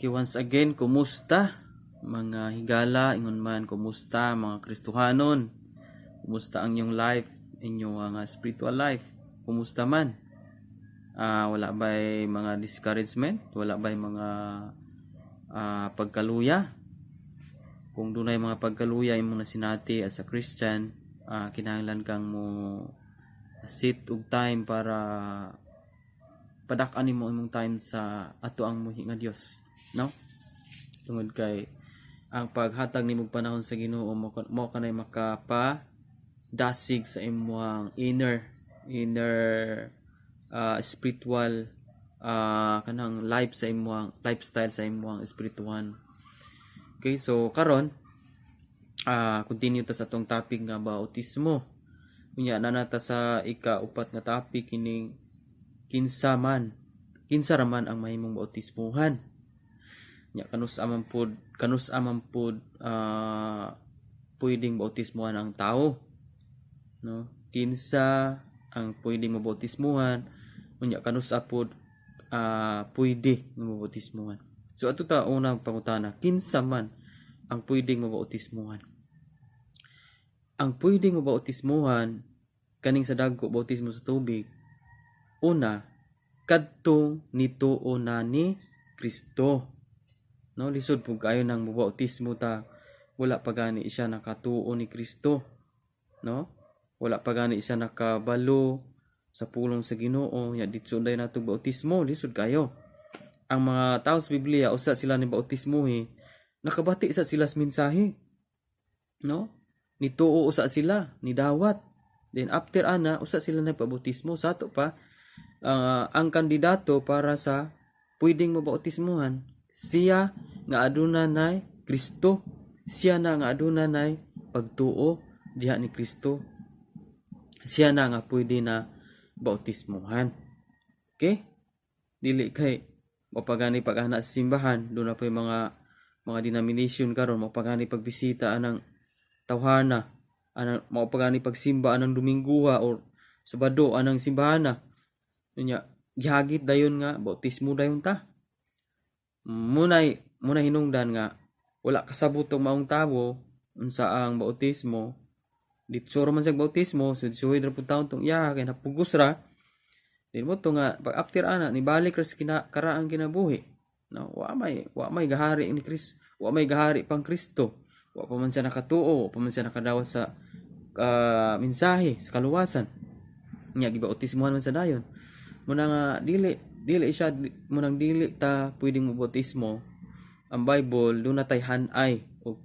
Okay, once again, kumusta mga higala, ingon man, kumusta mga Kristohanon? Kumusta ang inyong life, inyong spiritual life? Kumusta man? Wala ba'y mga discouragement? Wala ba'y mga pagkaluya? Kung dunay mga pagkaluya imong nasinati as a Christian, kinahanglan kang mo sit og time para padak-an nimo imong time sa ato ang muhi nga Dios, no? Tungod kay ang paghatag nimo panahon sa Ginoo mo kanay makapa dasig sa imong inner inner spiritual kanang life, sa imong lifestyle, sa imong espirituhan. Okay, so karon continue ta sa atong topic nga bautismo. Unya na nata sa ika-upat nga topic, kining kinsa man, kinsa ra man ang mahimong bautismuhan. Nya kanus-a man pud pwedeng bautismuhan ang tao, no? Kinsa ang pwedeng mabautismuhan, unya kanus-a pud pwede nga mabautismuhan? So ato ta unang pangutana, kinsa man ang pwedeng mabautismuhan? Ang pwedeng mabautismuhan kaning sa dagko bautismo sa tubig, una, kadtong nituo na ni Kristo, no? Lisod pud kayo nang mabautismo ta, wala pa gani siya nakatuo ni Kristo, no? Wala pa gani siya nakabalo sa pulong sa Ginoo, nya ditso day nato bautismo. Lisod kayo. Ang mga tao sa Biblia, usa sila ni bautismohi, nakabati sa sila sa mensahe, no? Nituo usa sila, nidawat. Then after ana, usa sila nagpabautismo. Sa ato pa, ang kandidato para sa pwedeng mabautismuhan, siya nga aduna nay Kristo, siya na nga aduna nay pagtuo diha ni Kristo, siya na nga pwede na bautismuhan. Okay, dili kay mapagani pag ana sa simbahan. Doon na po yung mga denomination karon, mapagani pagbisita anang tawhana, anang maupagani pagsimba anang Dominguha or Sabado anang simbahana. Unya gihagit dayon nga bautismo dayon ta. Munay hinungdan nga wala kasabot og maong tawo unsa ang bautismo. Ditso ra man siya bautismo, so suhid ra pud taon tong iya kay napugos ra din mo to nga pag after ana nibalik ra sa karaang kinabuhi, no? Wa may gahari ni Kristo, wa may gahari pang Kristo, wa pa man siya nakatuo, wa pa man siya nakadawat sa mensahe sa kaluwasan. Nya gibautismohan man sa dayon. Muna nga dili dili siya, munang dili ta pwedeng mabautismo. Ang Bible doon na tay hanay o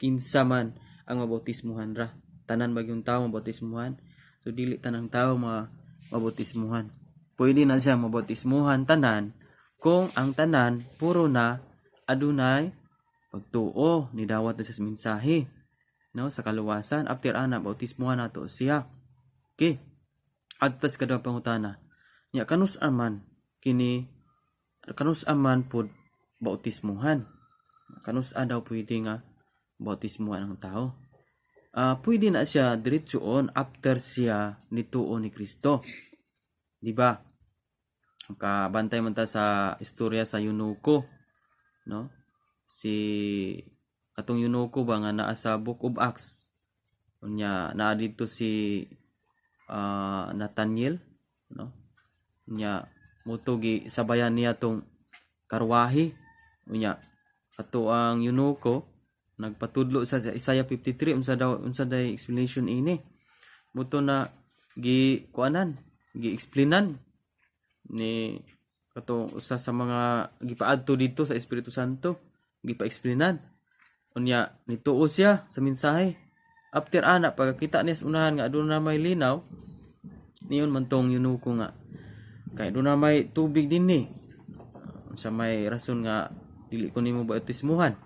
kinsa man ang mabautismuhan ra. Tanan ba yung tao mabautismuhan? So dili tanang tao ma mabautismuhan. Pwede na siya mabautismuhan tanan kung ang tanan puro na adunay pagtuo, nidawat na sa mensahe, no, sa kaluwasan. After ana, bautismuhan nato siya. Okay, adto sa kaduhang pangutana. Nya kanus aman kini, kanus aman pud bautismuhan? Kanus daw pwede nga bautismuhan ang tao? Pwede na siya diretsoon after siya nituo ni Kristo, di ba? Kabantay man ta sa istorya sa eunuko, no? Si atong eunuko ba nga naa sa Book of Acts. Unya naa didto si Nathaniel, no? Unya muto gi sabayan niya tong karwahe. Unya ato ang eunuko nagpatudlo sa Isaiah 53, unsa daw, unsa day explanation ini. Muto na gi kuanan, gi explainan ni kato usa sa mga gipaadto dito sa Espiritu Santo, gipa-explainan. Unya nituo siya sa mensahe. After ana, pagkakita niya sa unahan nga aduna may linaw, niyon man tong eunuko nga kay aduna may tubig dinhi, sa may rason nga dili ko nimo bautismuhan?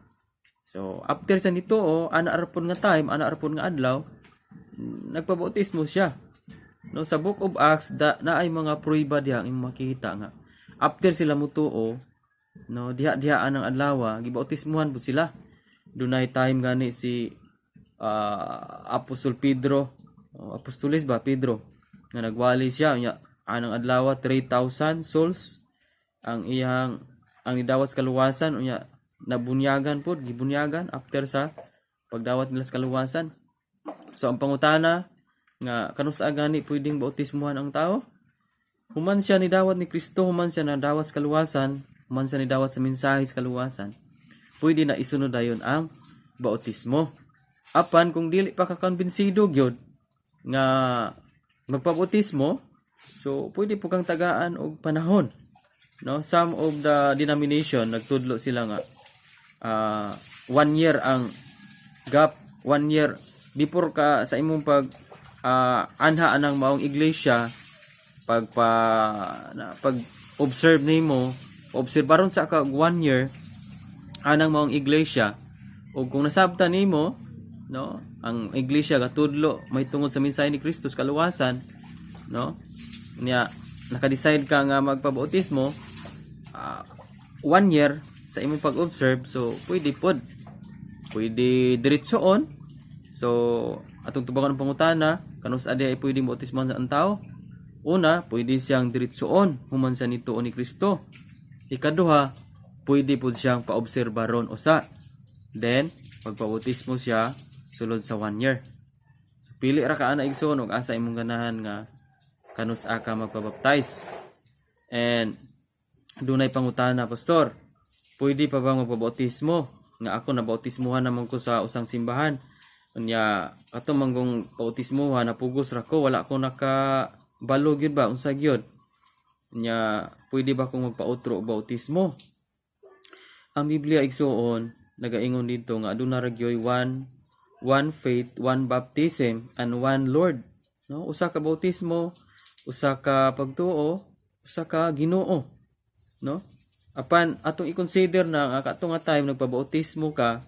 So after sa nito, oh, ana ra pud nga time, ana ra pud nga adlaw, nagpabautismo siya, no? Sa Book of Acts da, na ay mga prueba diha ang imong makita nga after sila mutuo, no, diha diha anang adlaw gibautismuhan pud sila. Dunay time gani si Apostol Pedro, oh, Apostolis ba, Pedro, nga nagwali siya. Nya anang adlaw 3,000 souls ang iyang ang nidawat sa kaluwasan, unya nabunyagan pod, gibunyagan after sa pagdawat nila sa kaluwasan. So ang pangutana nga kanus-a gani pwedeng bautismuhan ang tao? Human siya nidawat ni Kristo, human siya nadawat sa kaluwasan, human siya nidawat sa mensahe sa kaluwasan, pwede na isunod dayon ang bautismo. Apan kung dili pa ka kumbinsido gyud nga magpabautismo, so pwede po kang tagaan og panahon. No, some of the denomination nagtudlo sila nga 1 year ang gap, 1 year before ka sa imong pag anha anang maong iglesia, pagpa na, pag observe nimo, obserbaron sa ka og 1 year anang maong iglesia, ug kung nasabtan nimo, no, ang iglesia gatudlo may tungod sa mensahe ni Kristo sa kaluwasan, no, niya naka-decide ka nga magpabautismo 1 year sa imong pag-observe, so pwede pod, pwede diretsoon. So atong tubangan ang pangutana, kanus-a ay pwede bautismo ang tao? Una, pwede siyang diretsoon human siya nituo ni Kristo. Ikaduha, pwede pud siyang paobserbaron usa, then pagpabautismo siya sulod sa 1 year. So, pili ra ka ana, igsoon, og asa imong ganahan nga kanus-a ka magpabaptize. And dunay pangutana, "Pastor, pwede pa ba magpabautismo nga ako nabautismuhan naman ko sa usang simbahan, unya ato manggong bautismuhan napugos ra ko, wala ko naka balo gyud ba unsa gyud nya, pwede ba akong magpautro og bautismo?" Ang Biblia, igsuon, nagaingon dito nga aduna ra gyoy one faith, one baptism and one Lord, no? Usa ka bautismo, usa ka pagtuo, usa ka Ginoo, no? Apan atong i-consider na nga kato nga time nagpabautismo ka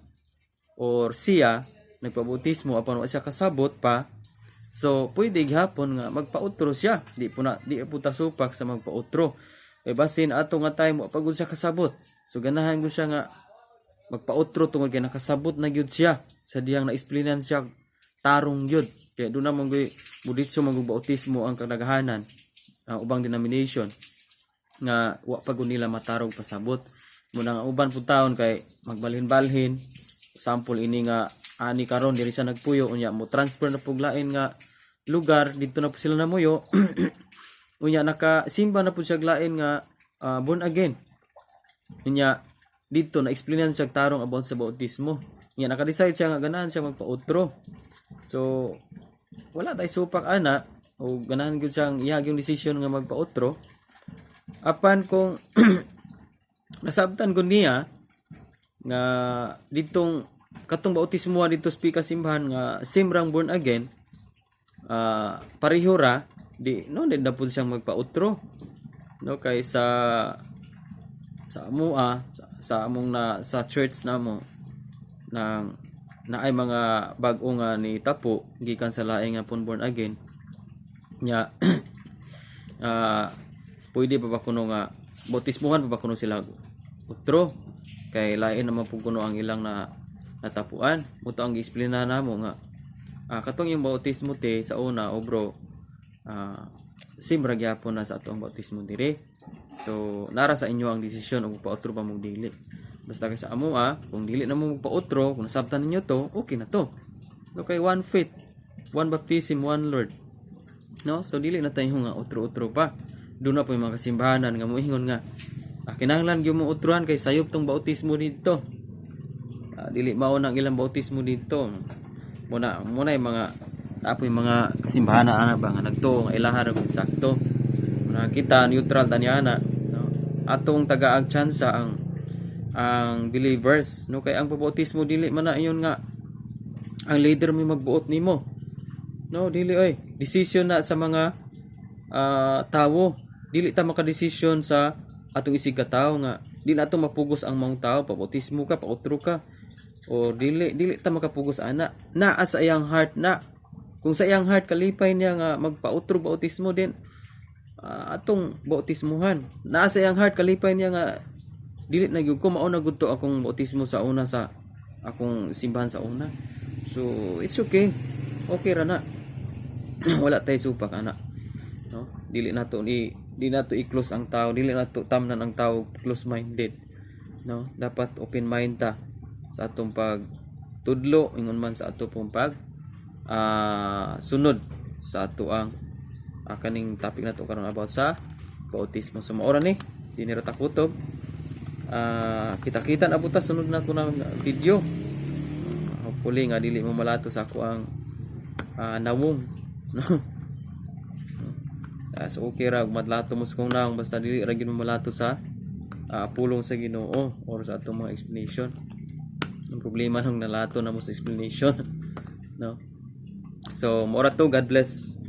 or siya nagpabautismo, apan wa siya kasabot pa, so pwede gihapon nga magpautro siya. Di po ta supak sa magpautro kay basin ato nga time wa pa gud siya kasabot, so ganahan gud siya nga magpautro tungod kay nakasabot na gyud siya sa diyang na-explainan siya tarong gyud. Kaya doon naman gyud muditso magubautismo ang kadaghanan, ang ubang denomination nga wa pa gud nila matarog pasabot muna. Nga uban pud taon kay magbalhin-balhin, sample ini nga ani karon diri siya nagpuyo, unya mo transfer na pug lain nga lugar, didto na po sila namuyo, unya nakasimba na pud siya lain nga born again, unya didto na explainan siya tarong about sa bautismo, unya naka-decide siya nga ganahan siya magpautro, so wala tay supak ana o ganahan gyud siyang iyang decision nga magpautro. Apan kung nasabtan ko niya nga ditong katong bautismo dito sa pika simbahan nga same rang born again, pareho ra di, no, di na pud siyang magpautro, no? Kay sa amoa sa among na sa church namo nang naay mga bag-o nga ni tapo gikan sa laing nga pun born again nya, pwede pa ba kuno nga bautismuhan pa ba kuno sila utro kay lain naman pud kuno ang ilang na natapuan? Mao to ang gi-explain na namo nga katong yung bautismo te sa una o bro, same ra gyapon na sa atong bautismo dire. So nara sa inyo ang desisyon og pautro ba mo dili. Basta kay sa amo, kung dili na mo magpautro, kung nasabtan ninyo to, okay na to. So kay one faith, one baptism, one Lord, no? So dili na tayo nga utro-utro pa. Doon na po yung mga kasimbahanan nga moingon nga kinahanglan gyud mo utrohan kay sayop tong bautismo didto. Dili mao nang ilang bautismo didto. Muna muna yung mga apo yung mga kasimbahanan ana ba nga nagtuo nga ilaha ra kung sakto. Muna kita neutral tani ana, no? Atong tagaag tsansa ang believers, no? Kay ang pabautismo dili man na iyon nga ang leader may magbuot nimo, no? Dili oy, decision na sa mga tawo. Dili ta makadesisyon sa atong isig ka tawo nga di na ato mapugos ang maong tao, pabautismo ka, pautro ka o dili. Dili ta makapugos ana, naa sa iyang heart na. Kung sa iyang heart kalipay niya nga magpautro, bautismo din, atong bautismuhan. Naa sa iyang heart kalipay niya nga dili na gyud ko, mao na gud to akong bautismo sa una sa akong simbahan sa una, so it's okay, okay ra na. Wala tay supak ana, no? Dili nato i-close ang tao, dili nato tamnan ang tao close minded. No, dapat open mind ta sa atong pag tudlo, ingon man sa ato pong pag sunod sa ato ang kaning topic na to karon about sa bautismo. So maora ni, di ra ta kutob. Kita-kita na pud ta sunod na ko na video. Hopefully nga dili mo malato sa ako ang nawong, no. So okay ra madlato mo sa kong nawong basta dili ra gyud mo malato sa pulong sa Ginoo or sa atong mga explanation. Ang problema nung nalato na mo sa explanation, no. So mora to. God bless.